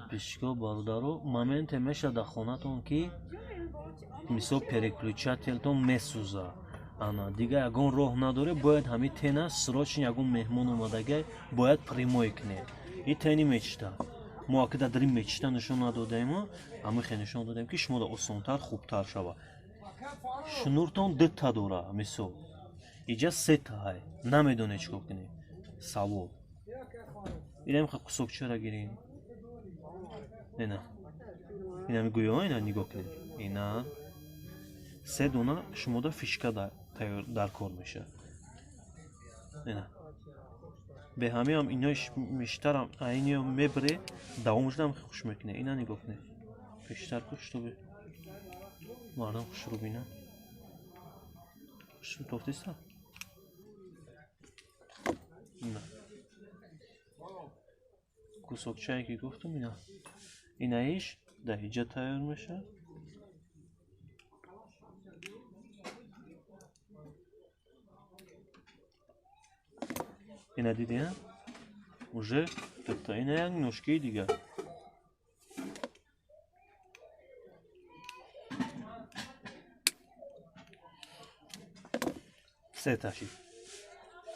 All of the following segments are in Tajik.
Подписчико, бародаро, моменте меша дар хонатон, ки мисол переключателтон месӯза, ана дига ягон роҳ надоре, бояд ҳами тена срочно, ягон меҳмон омадагай, бояд прямой кунед. И тени мечта мо аки дар дрим мечта нишон надодаемо, ҳамихе нишон додем, ки шумо да осонтар, хубтар шава. Шнуртон дута дора, мисол иҷа сета ҳай, намедонед чӣ кор кунед. Савол: инам хе кусокчара гирин, ина инами гӯё, ина нигоҳ кунед, ина се дона шумода фишка дар кор мешавад. Ина беҳамиам инош мештарам, айниё мебире, давомашдам хуш мекунед. Ина нигоҳ кунед, пештар ку, чтобы мардам хушрӯ бинад. Хушрӯ тофтиста. Ина кусокчае, ки гуфтум, ина инаиш дар иҷа тайёр мешавад. Ина диди, уже дута, ина як ношкии дигар. Сета шид.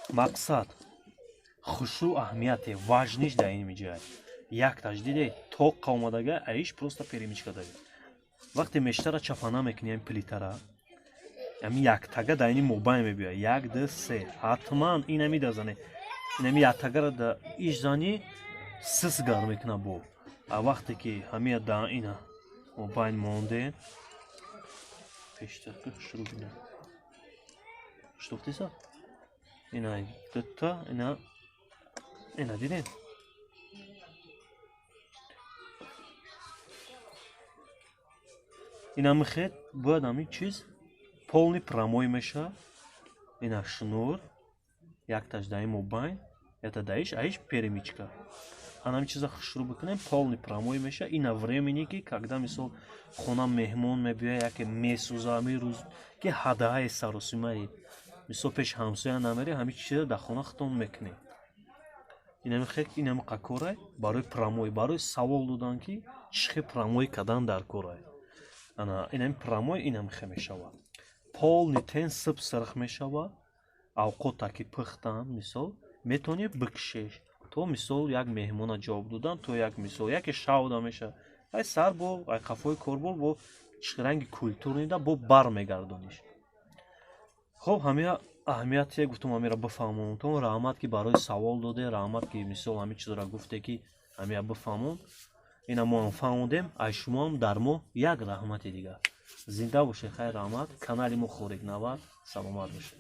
Мақсад хушрӯ, аҳамияте, важниш дар ин миҷай якташ диде, тоққа омадага, аиш просто перемычка даред. Вақте мештара чапана мекунӣ, ами плитара, ами яктага дар ини мобайн мебиёяд, як, ду, се, ҳатман инами дазане, инами яктагара да иш занӣ, сис гарм мекуна бо. А вақте ки ҳамия да ина мобайн монде, пештар хушрӯ бина, штофтиса, ина дута, ина, ина дидем. Ина михед, бояд ҳамин чиз полный промой мешавад. Ина шнур якташ даи мобайн, ята даиш, аиш перемычка. Ана ҳамин чиза хушрӯ бикунем, полный промой мешавад. Ина времени ки когда мисол хона меҳмон мебиёяд, яке месӯза, ҳамин рӯз ки ҳадаҳаи саросимаи, мисол пеши ҳамсоя намери, ҳамин чиза дар хона худтон мекунед. Инами хек, инами қакорай барои промой, барои савол додан, ки чӣ хел промой кардан дар корай. Ана инами промой инами хе мешавад, полный тен сиб сирх мешавад. Авқота ки пухтан, мисол метавонӣ бикшеш, то мисол як меҳмона ҷавоб додан, то як мисол яке шавда мешавад, ай сар бо ай қафои корбор бо ранги культурнида бо бар мегардониш. Хоб, ҳамия аҳамияте гуфтум, ҳамира бифаҳмонтон. Раҳмат, ки барои савол доде, раҳмат, ки мисол ҳамин чизро гуфте, ки ҳамия бифаҳмон. Ина мо ҳам фаҳмодем, ай шумоам дар мо як раҳмати дигар. Зинда бошед, хайр, раҳмат. Канали мо Хорик Навад. Саломат бошед.